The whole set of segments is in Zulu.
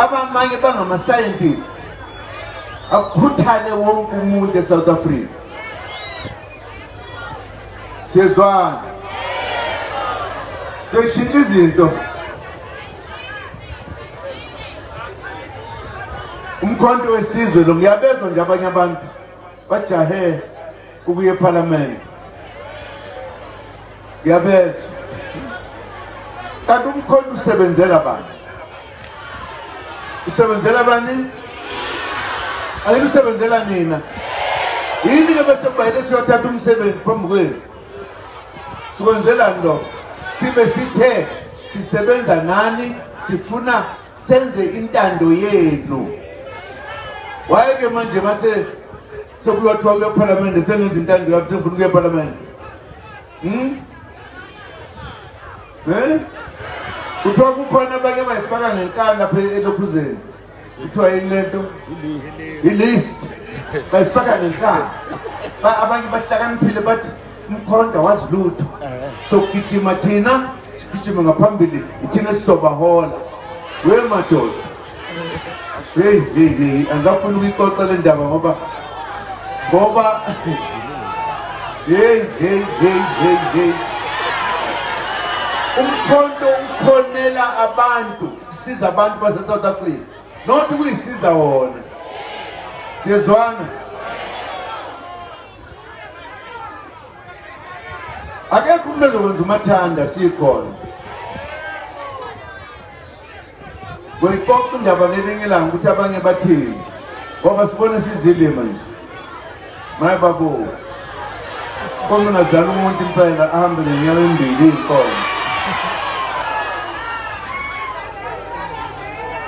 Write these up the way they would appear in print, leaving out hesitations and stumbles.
Abamanye bangama-scientist. Akukhuthale wonke umuntu eSouth Africa. Siyezwana. Kuyishintsha izinto. Umkhonto wesizwe lo ngiyabezwa nje abanye abantu bajahe ukuya eParliament. Ngiyabezwa. Kanti umkhonto usebenzela bani? Usebenzela bani? Ayini usebenzela nina? Yini ke bese kubayele siyothatha umsebenzi phambi kwenu? Sikwenzelani lokho? Sibe sithe sisebenza nani, sifuna senze intando yenu. Waye-ke manje mase sekuyothiwa kuye ephalamende sengenza intando yami sengifuna ukuya ephalamende. Kuthiwa kukhona abake bayifaka ngenkani lapha elokhuzeni. Kuthiwa yini lento? I-list. Bayifaka ngenkani. Abanye bahlakaniphile bathi umkhonto wazi lutho. Sokugijima thina, sigijime ngaphambili, ithina sizobahola. We madoda. Hey hey hey, angafuni ukuyixoxa le ndaba ngoba hey hey hey hey hey. Umkhonto ukhonela abantu, siza abantu base South Africa. Not ukuyisiza wona. Siyezwana. Akekho umuntu ozokwenza umathanda sikhona. Kuyixoxa indaba ngelinye ilanga ukuthi abanye bathini. Ngoba sibone sizilima nje. Maye babo. Uma ungazala umuntu impela ahambe ngenyawo embili inkomo.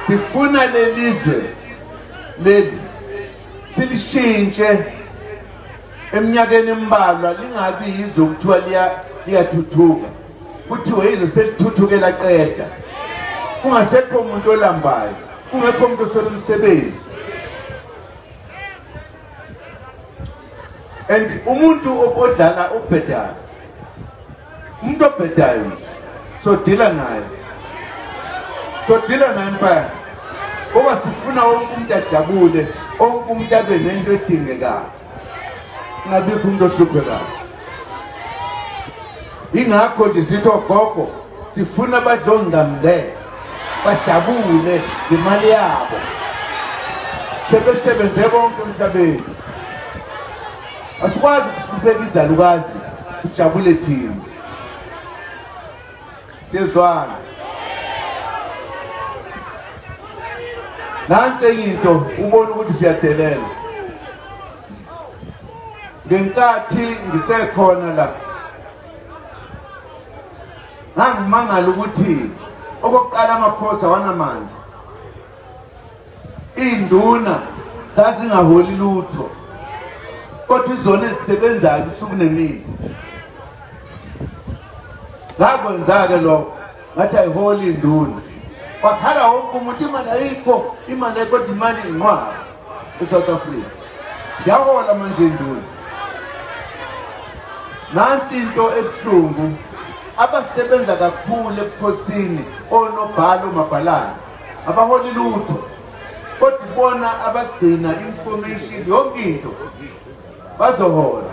Sifuna lelizwe leli silishintshe eminyakeni embalwa lingabi yizwe kuthiwa liyathuthuka. Kuthiwe izwe selithuthukela qeda. Kungasekho umuntu olambayo, kungekho umuntu oswele umsebenzi. And umuntu odlala obhedayo, umuntu obhedayo nje sodila naye. Sodila naye impela. Ngoba sifuna wonke umuntu ajabule, wonke umuntu abe nento edingekayo. Kungabikho umuntu ohluphekayo. Ingakho nje sithi ogogo sifuna badlongamle, bajabule ngemali yabo. Sebesebenze bonke emhlabeni. Asikwazi ukuhlupheka izalukazi, kujabule thina. Siyezwana. Nansi enye into ubona ukuthi siyadelela. Ngenkathi ngisekhona la ngangimangala ukuthi okokuqala amakhosi awanamandla. Induna zazingaholi lutho. Kodwa izona ezisebenzayo usuku nemini. Ngakwenza-ke lokho, ngathi ayiholi induna. Kwakhala wonke umuntu imali ayikho, imali ayikho, kodwa imali inqwaba eSouth Africa. Ziyahola manje induna. Nansi into ebuhlungu, abasebenza kakhulu ebukhosini, onobhala, omabhalane, abaholi lutho. Kodwa ibona abagcina information yonke into. Bazohola.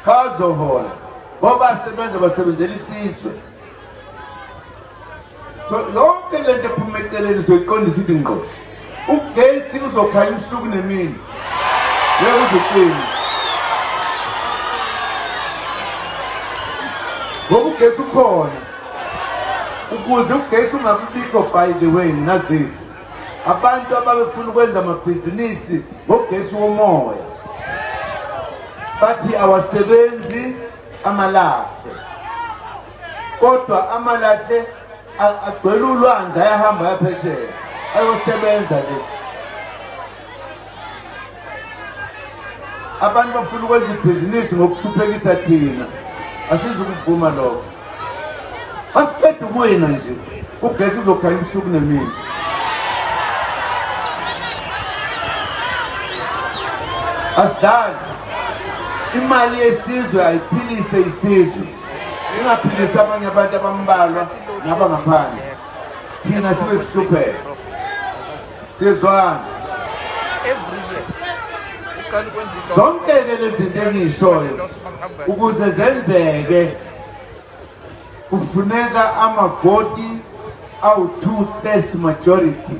Bazohola. Ngoba sebenza basebenzela isizwe. So yonke lento ephuma eceleni izoyiqondisa ithi ngqo. Ugesi uzokhanya usuku nemini. Ngeke uzuqine. Ngoba ugesi ukhona. Ukuze ugesi ungabikho, by the way, nazisi. Abantu ababefuna ukwenza amabhizinisi ngogesi womoya. Bathi awasebenzi amalahle. Kodwa amalahle agcwele ulwandle ayahamba ayaphesheya. Ayosebenza nje. Abantu bafuna ukwenza ibhizinisi ngokuhluphekisa thina. Asizukuvuma lokho. Asiqeda ukuwina nje. Ugesi uzokhanya usuku nemini. Asidlali. Imali yesizwe ayiphilise isizwe. Ingaphilisi abanye abantu abambalwa nabangaphandle. Thina sibe sihlupheka. Siyezwana. Zonke-ke lezi zinto engiyishoyo ukuze zenzeke kufuneka amavoti awu-2/3 majority.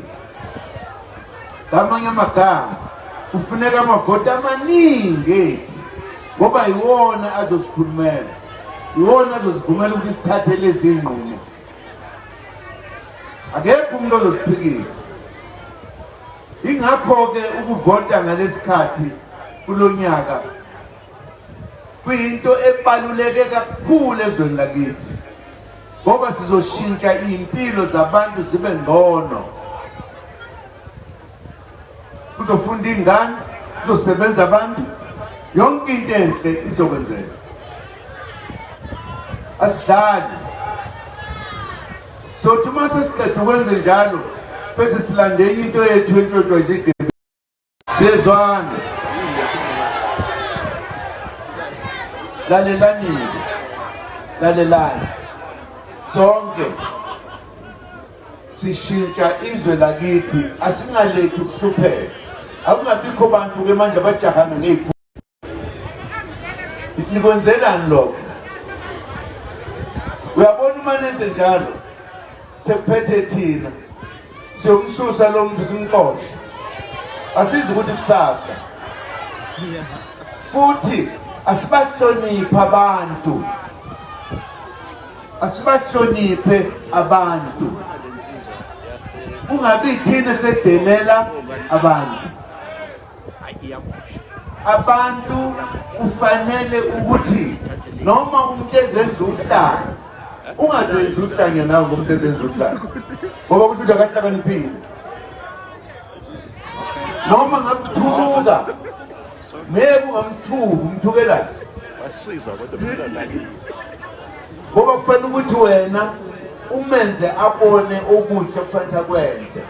Ngamanye amagama kufuneka amavoti amaningi ngoba iwona azosikhulumela, iwona azosivumela ukuthi sithathe lezi nqumo. Akekho umuntu ozoziphikisa. Ingakho-ke ukuvota ngalesikhathi kulonyaka kuyinto ebaluleke kakhulu ezweni lakithi, ngoba sizoshintsha iy'mpilo zabantu zibe ngcono. Kuzofunda iy'ngane, kuzosebenza abantu, yonke into enhle izokwenzeka. Asidlali. Sothi uma sesiqeda ukwenze njalo bese silande enye into yethu entshontshwa izigebengu. Siyezwana. Lalelani-ke, lalelani. Sonke sishintsha izwe lakithi, asingalethi ukuhlupheka. Akungabikho bantu-ke manje abajahana ney'khulu. Nikwenzelani lokho? Uyabona uma nenze njalo sekuphethe thina, siyomsusa lo muntu simxoshe. Asizi ukuthi kusasa. Futhi asibahloniphe abantu. Asibahloniphe abantu. Kungabi thina sedelela abantu. Abantu kufanele ukuthi noma umuntu ezenza uhlanya, ungazenzi uhlanya nawe ngomuntu ezenza uhlanya, ngoba kusho ukuthi akahlakaniphile. Noma ngamthuka, ngeke ungamthuki, umthukelani? Wasiza kodwa besinganakile. Ngoba kufanele ukuthi wena umenze abone okuhle kufanele akwenze.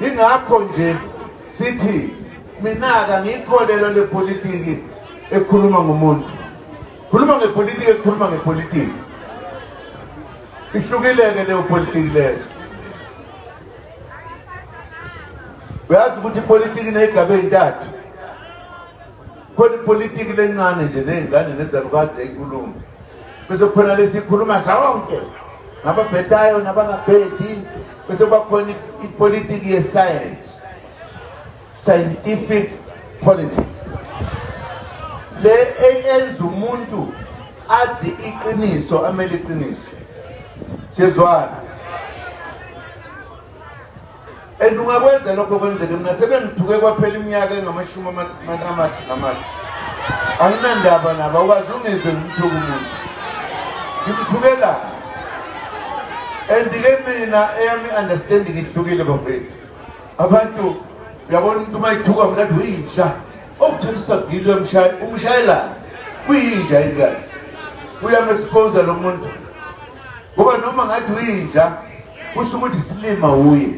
Ingakho nje sithi mina-ke ngiyikholelwa le politiki ekhuluma ngomuntu. Khuluma ngepolitiki ekhuluma ngepolitiki. Ihlukile-ke leyo politiki leyo. Uyazi ukuthi ipolitiki iney'gaba ey'ntathu. Khona ipolitiki lencane nje ney'ngane nezalukazi eyikhuluma. Bese kukhona lesikhuluma zonke nababhedayo nabangabhedi. Bese kuba khona ipolitiki ye-science, scientific politics. Le eyenza umuntu azi iqiniso, amele iqiniso. Siyezwana. And ungakwenza lokho kwenzeke. Mina sebengithuke kwaphela iminyaka engamashumi amathathu namathi. Anginandaba nabo, awukaze ungizwe ngimthuka umuntu. Ngimthukelani? And-ke mina eyami understanding ihlukile bafethu. Abantu uyabona umuntu uma ethuka umuntu athi uyinja, okuthatha isagilo uyamshaya, umshayelani? Kuyinja yini? Uyam-expose lo muntu. Ngoba noma ngathi uyinja, kusho ukuthi isilima uye.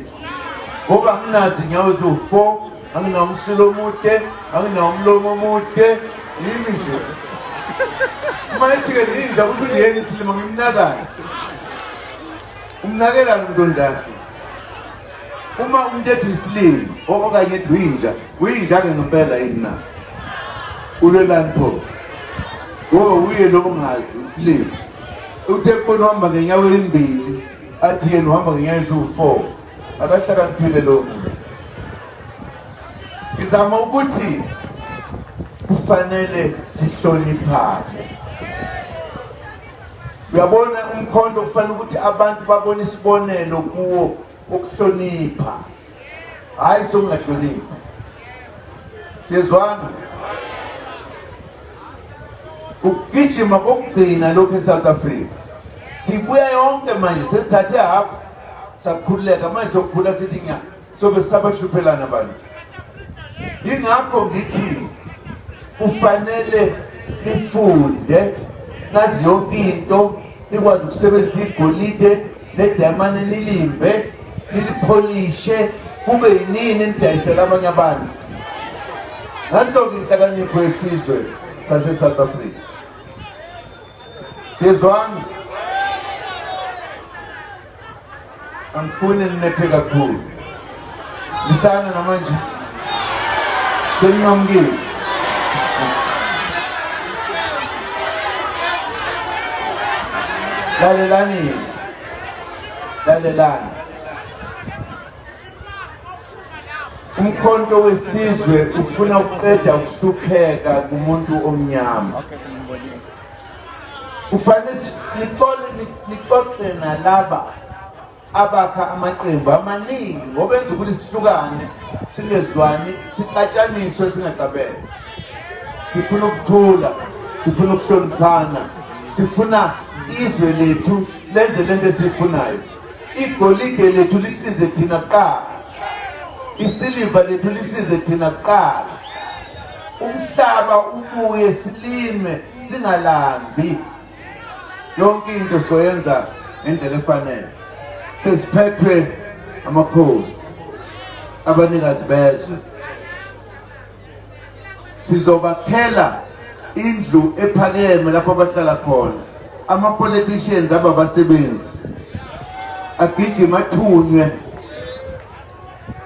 Ngoba anginazo inyawo eziwu-4, anginawo umsila omude, anginawo umlomo omude, yimi nje. Uma ethi-ke yinja kusho ukuthi yena isilima ngimnakani. Umnakelani umuntu onjalo? Uma umuntu ethi isilima okanye ethi uyinja, uyinja-ke ngempela yini na? Ulwelani pho? Ngoba uye lo ongazi isilima. Uthe kubona uhamba ngenyawo ezimbili, athi yena uhamba ngenyawo eziwu-4. Akahlakaniphile lowo muntu. Ngizama ukuthi kufanele sihloniphane. Uyabona umkhonto kufanele ukuthi abantu babone isibonelo kuwo ukuhlonipha, hhayi sokungahloniphi. Siyezwana? Ukugijima kokugcina lokhu eSouth Africa. Sibuya yonke manje, sesithathe half sakhululeka, manje sokukhula sithi nya sobe sisabahluphelana abantu. Yingakho ngithi kufanele nifunde nazi yonke into, nikwazi ukusebenzisa igolide nedayimane, nilimbe nilipholishe kube yinini nidayisela abanye abantu. Nanso-ke inhlakanipho yesizwe sase-South Africa. Siyezwana? Angifuni ninethe kakhulu. Lisana namanje. Seninqamukile. Lalelani. Lalelani. Umkhonto wesizwe ufuna ukuqeda ukuhlupheka kumuntu omnyama. Kufanele nixoxe nalaba abakha amaqembu amaningi ngoba enza ukuthi sihlukane, singezwani, sixatshaniswe, singaxabene. Sifuna ukuthula, sifuna ukuhloniphana, sifuna izwe lethu lenze lento esiyifunayo. Igolide lethu lisize thina kuqala, isiliva lethu lisize thina kuqala, umhlaba ubuye silime singalambi. Yonke into soyenza ngendlela efanele. Sesiphethwe amakhosi, abanikazi bezwe. Sizobakhela indlu ephakeme lapho abahlala khona. Ama-politicians ababasebenzi agijima athunywe,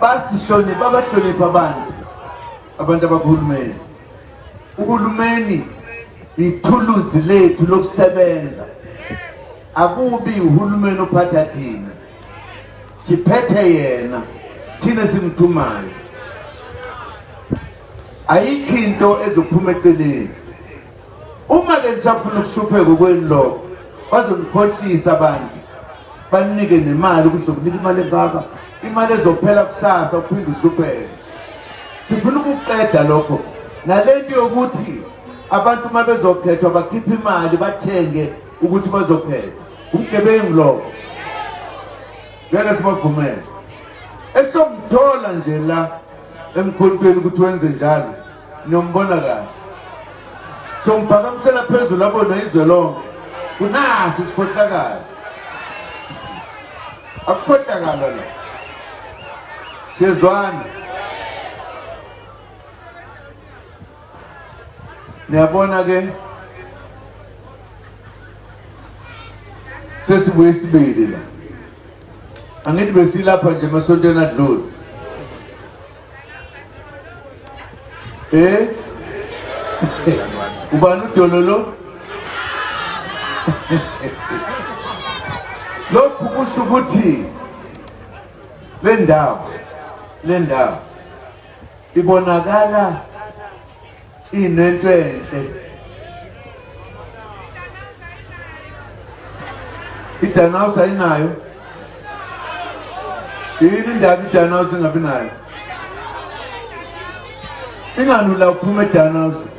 basihloniphe, babahloniphe abantu abakuhulumeni. Uhulumeni ithuluzi lethu lokusebenza. Akubi uhulumeni ophatha thina, siphethe yena, thina simthumayo. Ayikho into ezophuma eceleni. Uma ke nisafuna ukuhlupheka kwenu lokho, bazonikhohlisa abantu, banike nemali ukuthi sokunika imali engaka, imali ezophela kusasa uphinde uhlupheke. Sifuna ukuqeda lokho. Nalento yokuthi abantu uma bezokhethwa bakhiphe imali bathenge ukuthi bazokhethwa, ubugebengu lokho, ngeke sibavumele. Esomthola nje la emkhontweni ukuthi wenze njalo, niyombona kahle. Somphakamisela phezulu abone izwe lonke, kunasi isikhohlakalo. Akukhohlakala la, siyezwana. Niyabona ke, sesibuye isibili la. Angithi besilapha nje emasontweni adlule. Ubani udololo? Lokhu kusho ukuthi le ndawo ibonakala inento enhle. iDanhouse ayinayo. Yini indaba iDanhouse ingabi nayo? Ingani ula uphuma eDanhouse?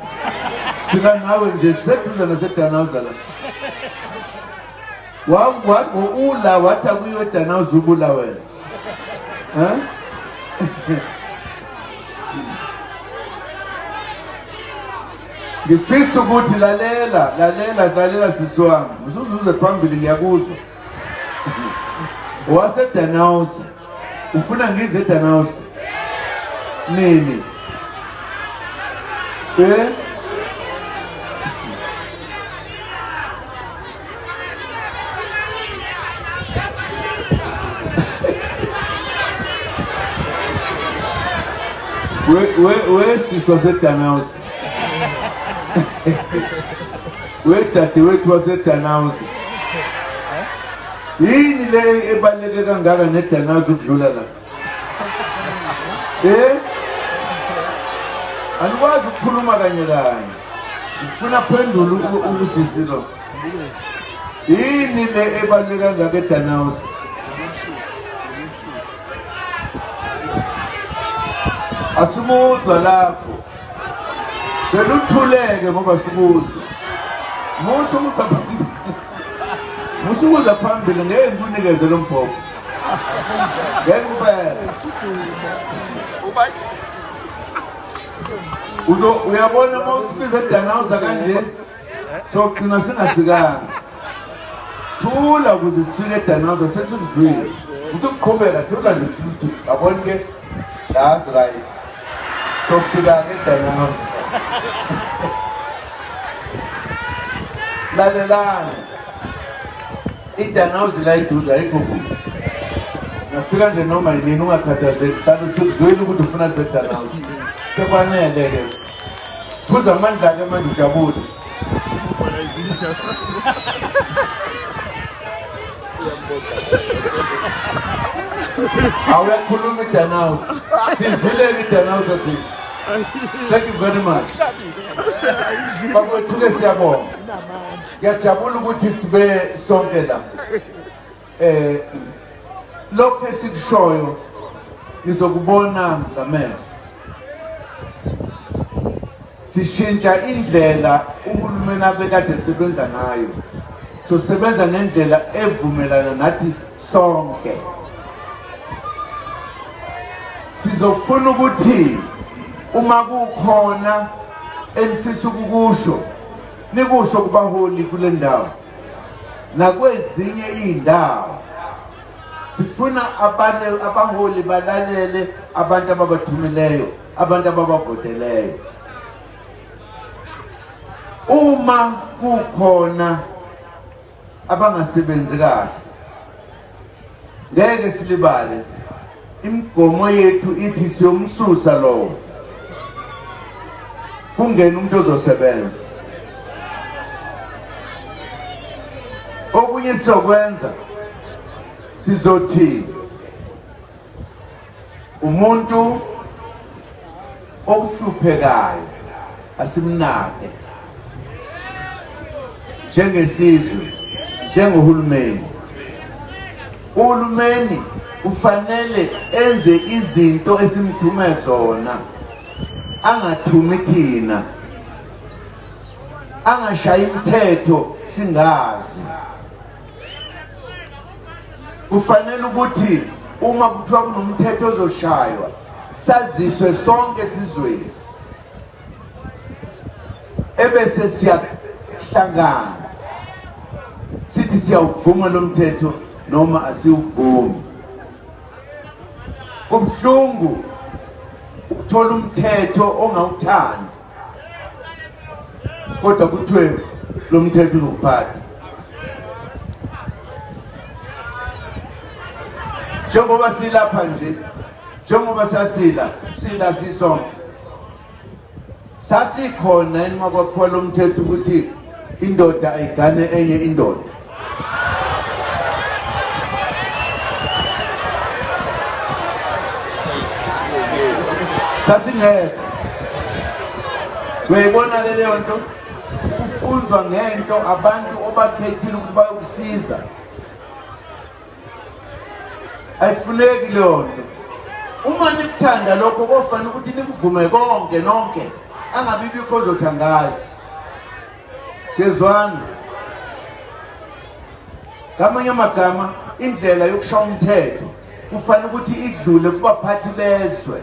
Sika nawe nje seduze naseDanhouse la. Ula wathi akuyiwe eDanhouse ubula wena. Ngifisa ukuthi lalela, lalela, lalela sisi wami. Usuzuze phambili ngiyakuzwa. OwaseDanhouse. Ufuna ngize eDanhouse? Nini? We sisi waseDanhouse. Wedadewethu waseDanhouse. Yini le ebaluleke kangaka neDanhouse ukudlula la? Anikwazi ukukhuluma kanye kanye. Ngifuna phendula usisi lo. Yini le ebaluleke kangaka eDanhouse? Asimuzwa lapho. Beluthuleke ngoba sikuzwa. Musukuza phambili ngeke ngikunikeze lo mbhobho. Ngeke kuphela. Uyabona uma usibiza eDanhouse kanje sogcina singafikanga. Thula ukuze sifike eDanhouse sesikuzwile. Usuqhubeka thula nje thuthu. Yabona ke? That's right. Sofika eDanhouse. Lalelani. iDanhouse la iduze ayikho kude. Ngafika nje noma yini ungakhathazeki, mhlawumbe usukuzwile ukuthi ufuna zeDanhouse. Sekwanele ke. Phuza amandla ke manje ujabule. Awuyakhuluma iDanhouse. Sizwile-ke iDanhouse sisi. Thank you very much. Bakwethu-ke siyabonga. Ngiyajabula ukuthi sibe sonke la. Lokho esikushoyo nizokubona ngamehlo. Sishintsha indlela uhulumeni abekade esebenza ngayo. Sosebenza ngendlela evumelana nathi sonke. Sizofuna ukuthi uma kukhona enifisa ukukusho, nikusho kubaholi kule ndawo nakwezinye iy'ndawo. Sifuna abaholi balalele abantu ababathumileyo, abantu ababavoteleyo. Uma kukhona abangasebenzi kahle, ngeke silibale. Imigomo yethu ithi siyomsusa lowo, kungena umuntu ozosebenza. Okunye sizokwenza, sizothi umuntu okuhluphekayo asimnake njengesizwe, njengohulumeni. Uhulumeni kufanele enze izinto esimthume zona, angathumi thina, angashayi imithetho singazi. Kufanele ukuthi uma kuthiwa kunomthetho ozoshaywa, saziswe sonke esizweni, ebese siyahlangana sithi siyawuvuma lo mthetho noma asiwuvumi. Kubuhlungu ukuthola umthetho ongawuthandi, kodwa kuthiwe lo mthetho uzokuphatha. Njengoba silapha nje, njengoba sasila sila sisonke, sasikhona uma kwakhiwa lo mthetho ukuthi indoda ayigane enye indoda. Sasingekho. Uyayibona ke leyo nto? Kufunzwa ngento abantu obakhethile ukuthi bayokusiza. Ayifuneki leyo nto. Uma nikuthanda lokho kofanele ukuthi nikuvume konke nonke, angabi bikho ozothi angazi. Siyezwana. Ngamanye amagama, indlela yokushaya umthetho kufanele ukuthi idlule kubaphathi bezwe,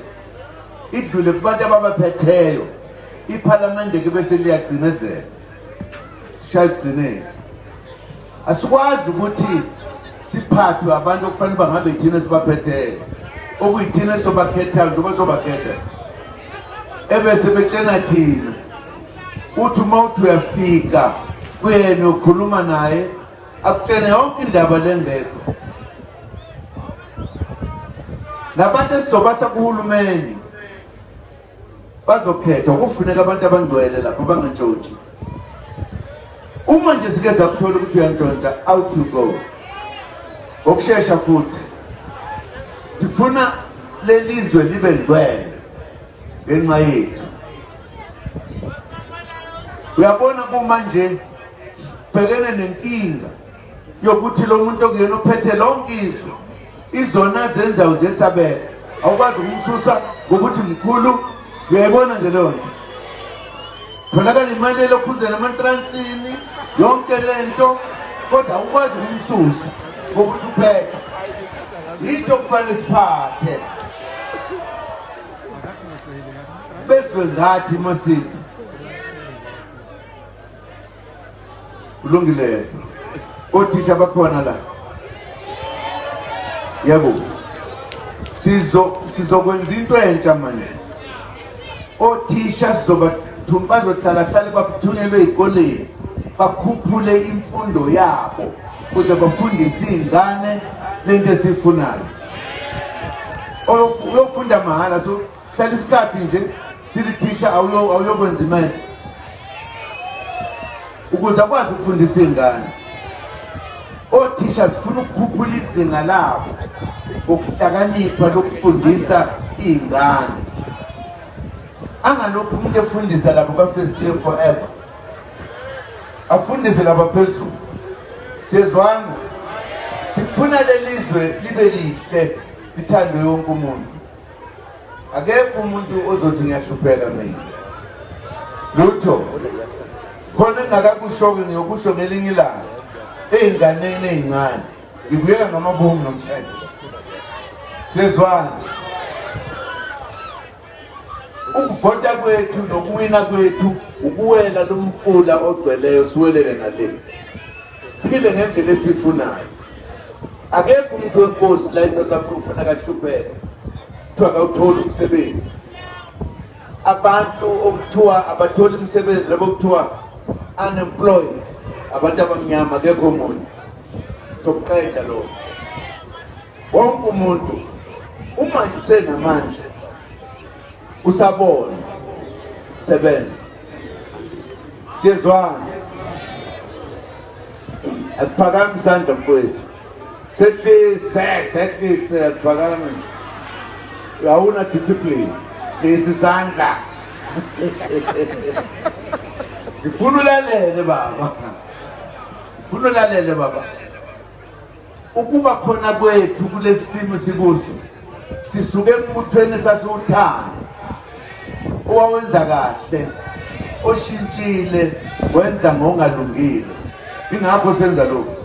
idlule kubantu ababaphetheyo. Iphalamende ke bese liyagcinezela, shaya ekugcineni. Asikwazi ukuthi siphathwe abantu okufanele bangabe thina sibaphetheyo, okuyithina esobakhethayo njengoba sobakhetha, ebese betshena thina. Uthi uma uthi uyafika kuyena ukhuluma naye, akutshene yonke indaba lengekho. Nabantu esizobasa kuhulumeni bazokhethwa, kufuneka abantu abangcwele lapho bangantshontshi. Uma nje sike sakuthola ukuthi uyantshontsha, out you go. Ngokushesha futhi. Sifuna lelizwe libe ngcwele ngenxa yethu. Uyabona kumanje sibhekene nenkinga yokuthi lo muntu okuyena uphethe lonke izwe, izona zenzayo ziyesabeka, awukwazi ukumsusa ngokuthi mkhulu. Uyayibona nje leyo nto, tholakala imali elokhuzeni ematransini, yonke lento, kodwa awukwazi ukumsusa ngokuthi uphethe. Yinto okufanele siphathe bezwe ngathi masithi kulungile. Othisha bakhona la, yebo, sizokwenza into entsha manje. Othisha sizobazohlala hlale bathunyelwe ey'koleni, bakhuphule imfundo yabo ukuze bafundise iy'ngane lento esiyifunayo. Uyofunda mahhala, so sala isikhathi nje silithisha awuyokwenza imaths ukuze akwazi ukufundisa iy'ngane. Othisha sifuna ukukhuphula izinga labo ngokuhlakanipha lokufundisa iy'ngane. Angalokhu umuntu efundisa lapho ka-first year forever, afundise lapha phezulu. Siyezwana? Sifuna lelizwe libe lihle, lithandwe yonke umuntu. Akekho umuntu ozothi ngiyahlupheka mina. Lutho. Khona engakakusho-ke ngiyokusho ngelinye ilanga ey'nganeni ey'ncane. Ngibuyeka ngamabomu namhlanje. Siyezwana? Ukuvota kwethu nokuwina kwethu ukuwela lo mfula ogcweleyo, siwelele ngale, siphile ngendlela esiyifunayo. Akekho umuntu wenkosi la eSouth Africa ufuna kahlupheke, kuthiwa akawutholi umsebenzi. Abantu okuthiwa abatholi imisebenzi labo kuthiwa unemployed, abantu abamnyama, akekho omunye. Sokuqeda lokho. Wonke umuntu uma nje usenamandla usabona, sebenza. Siyezwana? Asiphakame isandla mfowethu, sehlise, sehlise, asiphakame. Awuna discipline, hlisa isandla. Ngifuna ulalele baba, ngifuna ulalele baba. Ukuba khona kwethu kulesi simo sikuso, sisuke embuthweni sasiwuthanda, owawenza kahle, oshintshile wenza ngokungalungile. Ingakho senza lokhu,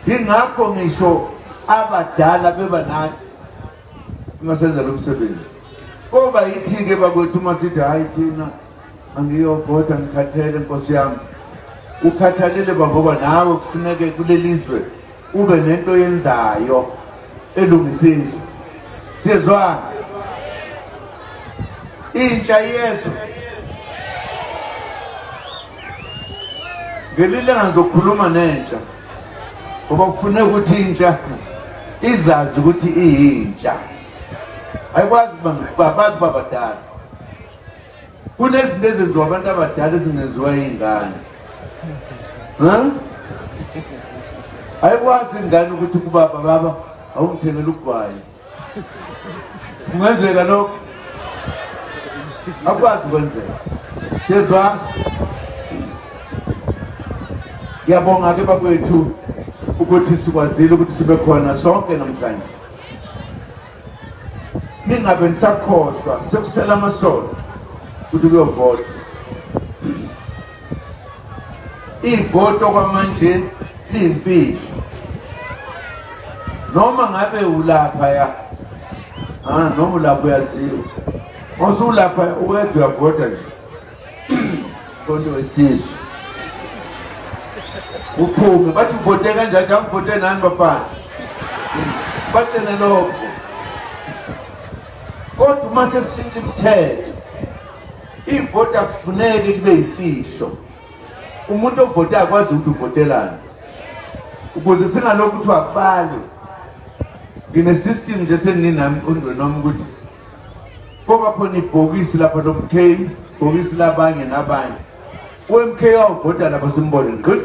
ingakho ngisho abadala beba nathi uma senza lo msebenzi. Koba yithi-ke bakwethu uma sithi hhayi thina angiyovota, ngikhathele nkosi yami. Ukhathalele ngoba nawe kufuneke kulelizwe ube nento yenzayo elungisa izwe. Siyezwana? Intsha yezwe. Ngelinye ilanga ngizokhuluma nentsha ngoba kufuneka ukuthi intsha izazi ukuthi iyintsha. Ayikwazi babazi babadala. Kunezinto ezenziwa abantu abadala ezingenziwa iy'ngane. Ayikwazi ingane ukuthi kubaba, baba awungithengele ugwayi. Kungenzeka lokho? Akwazi ukwenzeka. Siyezwa? Ngiyabonga-ke bakwethu ukuthi sikwazile ukuthi sibe khona sonke namhlanje. Ningabe nisakhohlwa, sekusela amasonto ukuthi kuyovota. Ivoto kwamanje liyimfihlo. Noma ngabe ulapha ya, noma ulapha uyaziwa. Osulapha uwedwa uyavota nje. Konto wesizwe. Uphume bathi uvote kanjani, angivote nani bafana. Batshene lokho. Kodwa uma sesishintsha imithetho, ivoti akufuneki kube yimfihlo. Umuntu ovotayo akwazi ukuthi uvotelani, ukuze singalokhu kuthiwa kubalwe. Ngine-system nje senginami emqondweni wami ukuthi koba khona ibhokisi lapha lo-MK, ibhokisi labanye nabanye. U-MK wawuvota lapha simbone ngqi.